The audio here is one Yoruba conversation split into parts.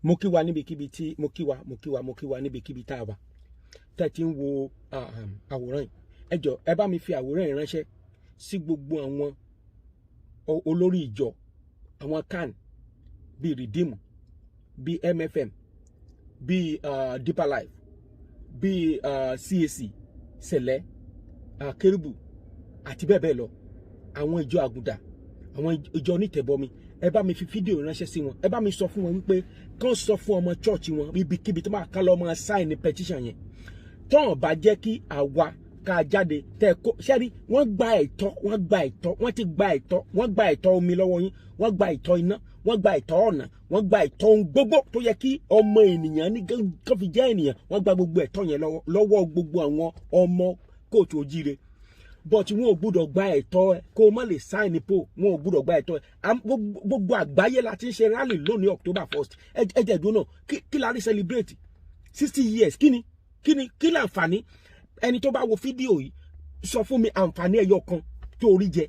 Mo kí wa níbikíbi tí mo kí wa, mo kí wa, mo kí wa níbikíbi tá a wà tẹ́ ti ń wo àwòrán yìí. Ẹ jọ̀ọ́, ẹ bá mi fi àwòrán yìí ránṣẹ́ sí gbogbo àwọn olórí ìjọ, àwọn CAN bíi Redeem, bíi MFM, bíi Deeper Life, bíi CAC, Sẹ̀lẹ̀, Kérúbù àti bẹ́ẹ̀ bẹ́ẹ̀ lọ, àwọn ìjọ àgùdà, àwọn ìjọ onítẹ̀bọmi. Ẹ bá mi fi fídíò ránṣẹ́ sí wọn. Ẹ bá mi sọ fún wọn wípé kán sọ fún ọmọ church wọn ibikíbi tó máa ká lọ́ máa sign petition yẹn. Tọ́hàn bá jẹ́ kí àwa ká jáde tẹ́ kó sẹ́rí, wọ́n gba ẹ̀tọ́, wọ́n gba ẹ̀tọ́, wọ́n ti gba ẹ̀tọ́. Wọ́n gba ẹ̀tọ́ omi lọ́wọ́ yín, wọ́n gba ẹ̀tọ́ iná, wọ́n gba ẹ̀tọ́ ọ̀nà, wọ́n gba ẹ̀tọ́ ohun gbogbo tó yẹ kí ọmọ ènìyàn ní kó fi jẹ́ ènìyàn. Wọ́n gba gbogbo ẹ̀tọ́ yẹn lọ́wọ́ gbogbo àwọn ọmọ káàárọ̀ oòjíire, but wọn ò gbúdọ̀ gba ẹ̀tọ́ ẹ kó o má lè sign po. Wọn ò gbúdọ̀ gba ẹ̀tọ́ ẹ. Gbogbo àgbáyé la ti ń ṣe rally lónìí, October 1st. Ẹ jẹ́ ìdúró náà. Kí la rí celebrate 60 years? Kí ni, kí ni, kí láǹfààní? Ẹni tó bá wo fídíò yìí, sọ fún mi àǹfààní ẹyọ kan tó rí jẹ.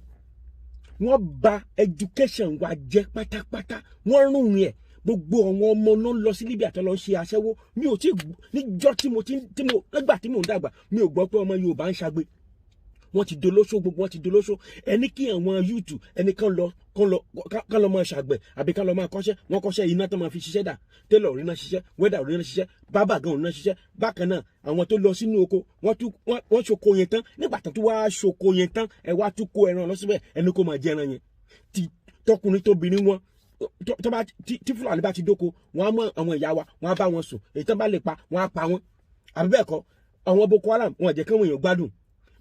Wọ́n bà education wa jẹ́ pátápátá, wọ́n rún ẹ̀. Gbogbo àwọn ọmọ náà lọ sí Libya tó lọ ń ṣe aṣẹ́wó. Mi ò tí níjọ́ tí mo ti tí mo nígbà tí mò ń dàgbà, mi ò gbọ́ pé ọmọ Yorùbá ń ṣagbe. Wọ́n ti dolóṣó, gbogbo wọn ti dolóṣó. Ẹni kí àwọn youth ẹni kan lọ kán lọ máa ṣàgbẹ̀ àbí kán lọ máa kọ́ṣẹ́. Wọ́n kọ́ṣẹ́ iná tó máa fi ṣiṣẹ́ dà? Télọ̀ ò rí náà ṣiṣẹ́, welder ò rí náà ṣiṣẹ́, bábà gan ò rí náà ṣiṣẹ́. Bákan náà, àwọn tó lọ sínú oko, wọ́n tún wọ́n ṣoko yẹn tán. Nígbà tó tún wá ṣoko yẹn tán, ẹ wá tún kó ẹran lọ síbẹ̀, ẹni kó máa jẹ ẹran yẹn. Ti tọkùnrin tóbìnrin wọn, tó bá tí Fúlàní bá ti dóko, wọn á mọ àwọn ìyá wa, wọn á bá wọn sùn. Èyí tán bá lè pa, wọn á pa wọn, àbí bẹ́ẹ̀ kọ́? Àwọn Boko Haram, wọn jẹ́ káwọn èèyàn gbádùn.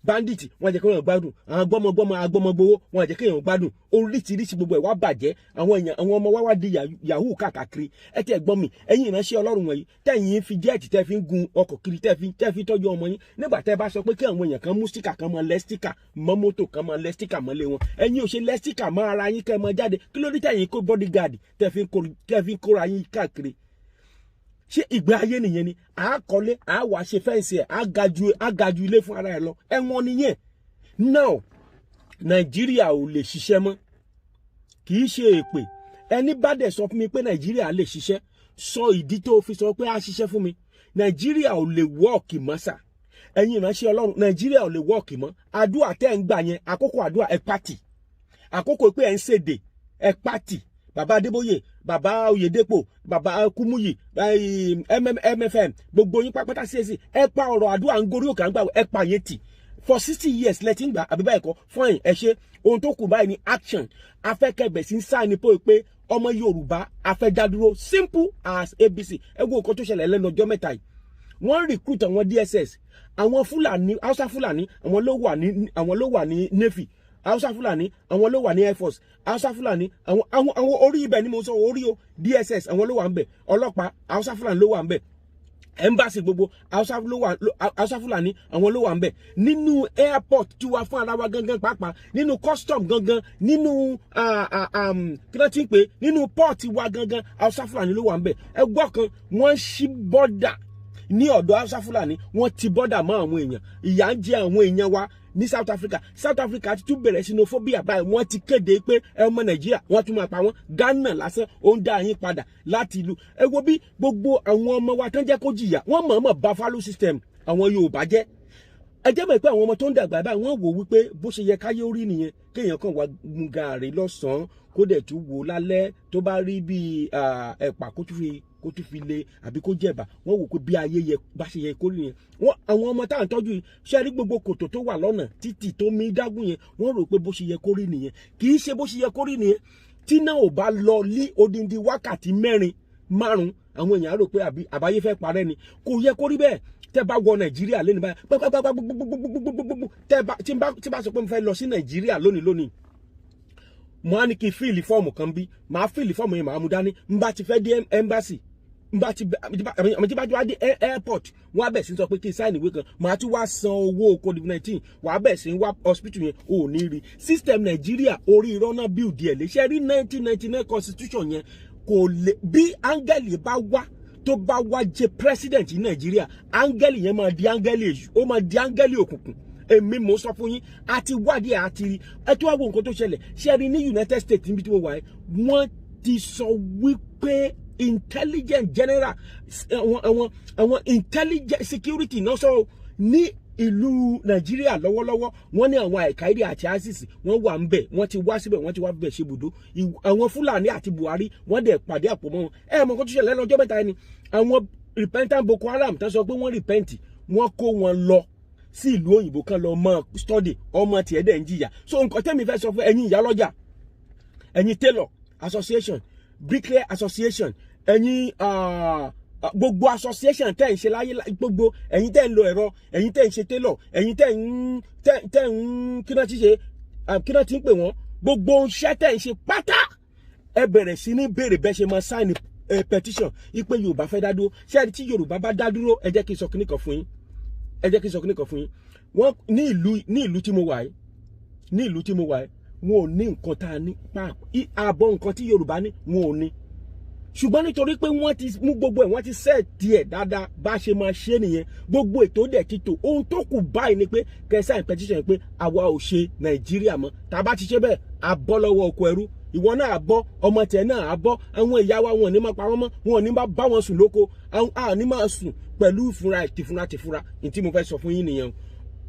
Bandit, wọn jẹ́ kéèyàn gbádùn. Àwọn gbọ́mọgbọ́mọ agbọ́mọgbowó, wọn jẹ́ kéèyàn gbádùn. Oríṣiríṣi gbogbo ẹ̀ wá bàjẹ́. Àwọn èèyàn, àwọn ọmọ wa wá di yahoo káàkiri. Ẹ tẹ́ gbọ́ mi, ẹ̀yin ìránṣẹ́ Ọlọ́run wọ̀nyí tẹ̀yin fi jet, tẹ́ fi ń gun ọkọ̀ kiri, tẹ́ fi tọ́jú ọmọ yín, nígbà tẹ́ bá sọ pé kí àwọn èèyàn kan mú sticker, kan máa lẹ sticker mọ́ mọ́tò, kan máa lẹ sticker mọ́lé wọn, ẹ̀yin ò ṣe lẹ sticker mọ́ ara yín kẹ́ mọ́ jáde? Kí ló dé tẹ̀yin kó bodyguard, tẹ́ fi ń kóra yín káàkiri? Ṣé ìgbé ayé nìyẹn ni? À á kọ́lé, à á wà ṣe fence ẹ̀, á ga ju ilé fún ara ẹ̀ lọ. Ẹ̀wọ̀n nìyẹn. Now, Nàìjíríà ò lè ṣiṣẹ́ mọ́. Kì í ṣe èpè. Ẹni bá dẹ̀ sọ fún mi pé Nàìjíríà lè ṣiṣẹ́, sọ ìdí tó fi sọ pé á ṣiṣẹ́ fún mi. Nàìjíríà ò lè work mọ́ sà. Ẹ̀yin ìránṣẹ́ Ọlọ́run, Nàìjíríà ò lè work mọ́. Àdúrà tẹ́ ń gbà yẹn, àkókò àdúrà ẹ̀ pàtì, àkókò pé ẹ̀ ń ṣèdè ẹ̀ pàtì. Bàbá Adébóyè, bàbá Oyèdèpò, bàbá Kúmúyì, MFM, gbogbo yín pápátá, CAC, ẹ pa ọ̀rọ̀ àdúrà ń gorí òkè àgbà, ẹ pa yẹn tì. For 60 years lẹ ti ń gbà, àbí báyìí kọ́? Fine, ẹ ṣe. Ohun tó kù báyìí ni action. Afẹ́kẹ̀bẹ̀ sí ń sáà ní pé ọmọ Yorùbá afẹ́dádúró, simple as ABC. Ẹ wo nǹkan tó ṣẹlẹ̀ lẹ́nu ọjọ́ mẹ́ta yìí. Wọ́n recruit àwọn DSS, àwọn Fúlàní, Hausa Fúlàní, àwọn ló wà ní Navy, Hausa Fúlàní, àwọn ló wà ní Air Force, Hausa Fúlàní, àwọn orí ibẹ̀ ni mo sọ orí o. DSS, àwọn ló wà ń bẹ̀. Ọlọ́pàá, Hausa Fúlàní ló wà ń bẹ̀. Embassy gbogbo, Hausa ló wà, Hausa Fúlàní, àwọn ló wà ń bẹ̀. Nínú airport tí wàá fún ara wa gangan pàápàá, nínú custom gangan, nínú kí ló ti ń pè, nínú port wa gangan, Hausa Fúlàní ló wà ń bẹ̀. Ẹgbọ́n kan, wọ́n ṣí border ní ọ̀dọ̀ Hausa Fúlàní, wọ́n ti border mọ́ àwọn èèyàn. Ìyà ń jẹ àwọn èèyàn wa ní South Africa. South Africa ti tún bẹ̀rẹ̀ xenophobia báyìí. Wọ́n ti kéde pé ẹ ọmọ Nàìjíríà, wọ́n tún máa pa wọ́n. Ghana lásán, ó ń dá yín padà láti ìlú. Ẹ wo bí gbogbo àwọn ọmọ wa tán jẹ́ kó jìyà. Wọ́n mọ̀ọ́mọ̀ bà value system àwọn Yorùbá jẹ́. Ẹ jẹ́ mọ̀ pé àwọn ọmọ tó ń dàgbà báyìí, wọ́n wò wípé bó ṣe yẹ káyé orí nìyẹn, kéèyàn kàn wá mu gààrí lọ́sàn-án, kó dẹ̀ tún wò lálẹ́, tó bá rí bíi ẹ̀pà, kó tún fi le, àbí kó jẹ̀bà. Wọ́n wò pé bí ayé yẹ bá ṣe yẹ kó rí yẹn. Wọ́n àwọn ọmọ táwọn tọ́jú yìí ṣe rí gbogbo kòtò tó wà lọ́nà títì tó mí dágùn yẹn, wọ́n rò pé bó ṣe yẹ kó rí nìyẹn. Kì í ṣe bó ṣe yẹ kó rí nìyẹn. Tí náà ò bá lọ lí odindi wákàtí 4, 5, àwọn èèyàn á rò pé àbí àbáyé fẹ́ parẹ́ ni. Kò yẹ kó rí bẹ́ẹ̀. Tẹ́ bá wọ Nàìjíríà lónìí báyìí gbogbogbogbogbogbogbogbogbò, tẹ́ bá tí bá sọ pé mo fẹ́ lọ sí Nàìjíríà lónìí lónìí, mo á ní kí n fill fọ́ọ̀mù kan bí màá fill fọ́ọ̀mù yẹn, màá mú dání. N bá ti fẹ́ dé embassy, n bá ti àmì tí bá ti wá dé airport, wọ́n á bẹ̀ sí sọ pé kí n sign ìwé kan, màá tún wá san owó COVID-19, wàá bẹ̀ sí wá hospital yẹn, ò ní rí. System Nàìjíríà, orí irọ́ náà build ẹ̀ lè ṣe rí. 1999 constitution yẹn kò lè. Bí áńgẹ́lì bá wá, tó bá wá jẹ president ní Nàìjíríà, áńgẹ́lì yẹn máa di áńgẹ́lì èṣù, ó máa di áńgẹ́lì òkùnkùn. Èmi mò ń sọ fún yín, àti wádìí àti rí. Ẹ tó wá wo nǹkan tó ṣẹlẹ̀ ṣe rí ní United States níbi tí mo wà yìí, wọ́n ti sọ wípé Intelligent general, àwọn intelligent security náà sọ ní ìlú Nàìjíríà lọ́wọ́lọ́wọ́. Wọ́n ní àwọn Al-Qaeda àti ISIS, wọ́n wà ń bẹ̀, wọ́n ti wá síbẹ̀, wọ́n ti wá bẹ̀ ṣe ibùdó. Àwọn Fúlàní àti Buhari, wọ́n dẹ̀ pàdé àpò mọ́ wọn. Ẹ mọ̀ nǹkan tó ṣẹlẹ̀ lẹ́nu ọjọ́ 3 ni, àwọn repentant Boko Haram tán sọ pé wọ́n repent, wọ́n kó wọn lọ sí ìlú òyìnbó kan lọ mọ́ study. Ọmọ tiẹ̀ dẹ̀ ń jìyà. So nǹkan tẹ́mi fẹ́ sọ fún ẹ̀yin ìyálọ́jà, ẹ̀yin tailor association, bricklayer association, ẹ̀yin gbogbo association tẹ́ ń ṣe láyé, gbogbo ẹ̀yin tẹ́ ń lo ẹ̀rọ, ẹ̀yin tẹ́ ń ṣe tailor, ẹ̀yin tẹ́ ń kí náà ti ṣe, kí náà ti ń pè wọ́n, gbogbo iṣẹ́ tẹ́ ń ṣe pátá, ẹ bẹ̀rẹ̀ sí ní béèrè bẹ́ẹ̀ ṣe máa sign petition ipe Yorùbá fẹ́ dá dúró. Ṣé ẹni tí Yorùbá bá dá dúró, ẹ jẹ́ kí n sọ kíní kan fún yín, ẹ jẹ́ kí n sọ kíní kan fún yín. Wọ́n ní ìlú tí mo wà yìí, ní ìlú tí mo wà yìí, wọn ò ní nǹkan tá a ní, ààbọ̀ nǹkan tí Yorùbá ní wọn ò ní. Ṣùgbọ́n nítorí pé wọ́n ti mú gbogbo ẹ̀, wọ́n ti set ẹ̀ dáadáa, bá ṣe máa ṣe nìyẹn. Gbogbo ètò dẹ̀ ti tò. Ohun tó kù báyìí ni pé kẹ́ sign petition pé àwa ò ṣe Nàìjíríà mọ́. Tá a bá ti ṣe bẹ́ẹ̀, a bọ́ lọ́wọ́ oko ẹrú. Ìwọ náà á bọ́, ọmọ tiẹ̀ náà á bọ́. Àwọn ìyá wa, wọn ò ní máa pa wọ́n mọ́, wọn ò ní máa bá wọn sùn lóko, a ní máa sùn pẹ̀lú ìfúnra, tìfúnra tìfúnra. Ní tí mo fẹ́ sọ fún yín nìyẹn o.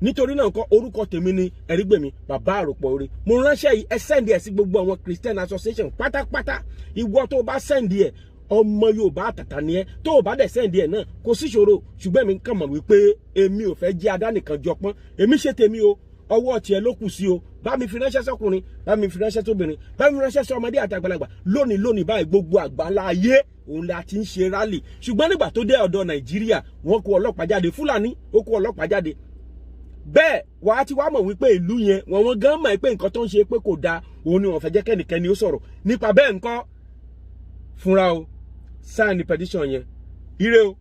Nítorí náà nǹkan, orúkọ tèmi ni Ẹ̀rígbèmí, bàbá àròpọ̀ orí. Mo ránṣẹ́ yìí, ẹ send ẹ̀ sí gbogbo àwọn Christian association pátápátá. Ìwọ tó bá send ẹ̀, ọmọ Yorùbá àtàtà ni ẹ. Tó o bá dẹ̀ send ẹ̀ náà, kò sí ìṣòro. Ṣùgbọ́n èmi kàn mọ̀ wípé èmi ò fẹ́ jẹ́ adánìkan jọpọ́n. Èmi ṣe tèmi o, ọwọ́ tiẹ̀ ló kù sí o. Bá mi fi ránṣẹ́ sọ́kùnrin, bá mi fi ránṣẹ́ sóbìnrin, bá mi ránṣẹ́ sí ọmọdé àti àgbàlagbà. Lónìí lónìí báyìí, gbogbo àgbáńlá ayé òun la ti ń ṣe rally. Ṣùgbọ́n nígbà tó dé ọ̀dọ̀ Nàìjíríà, wọ́n kó ọlọ́pàá jáde. Fúlàní ó kó ọlọ́pàá jáde bẹ́ẹ̀. Wàá ti wá mọ̀ wípé ìlú yẹn, wọ́n gan mọ̀ pé nǹkan tó ń ṣe pé kò dáa, òun ni wọ́n fẹ́ jẹ́ kẹ́nìkẹ́ni ó sọ̀rọ̀ nípa bẹ́ẹ̀. Ńkọ́ fúnra o, sign petition yẹn. Ire o.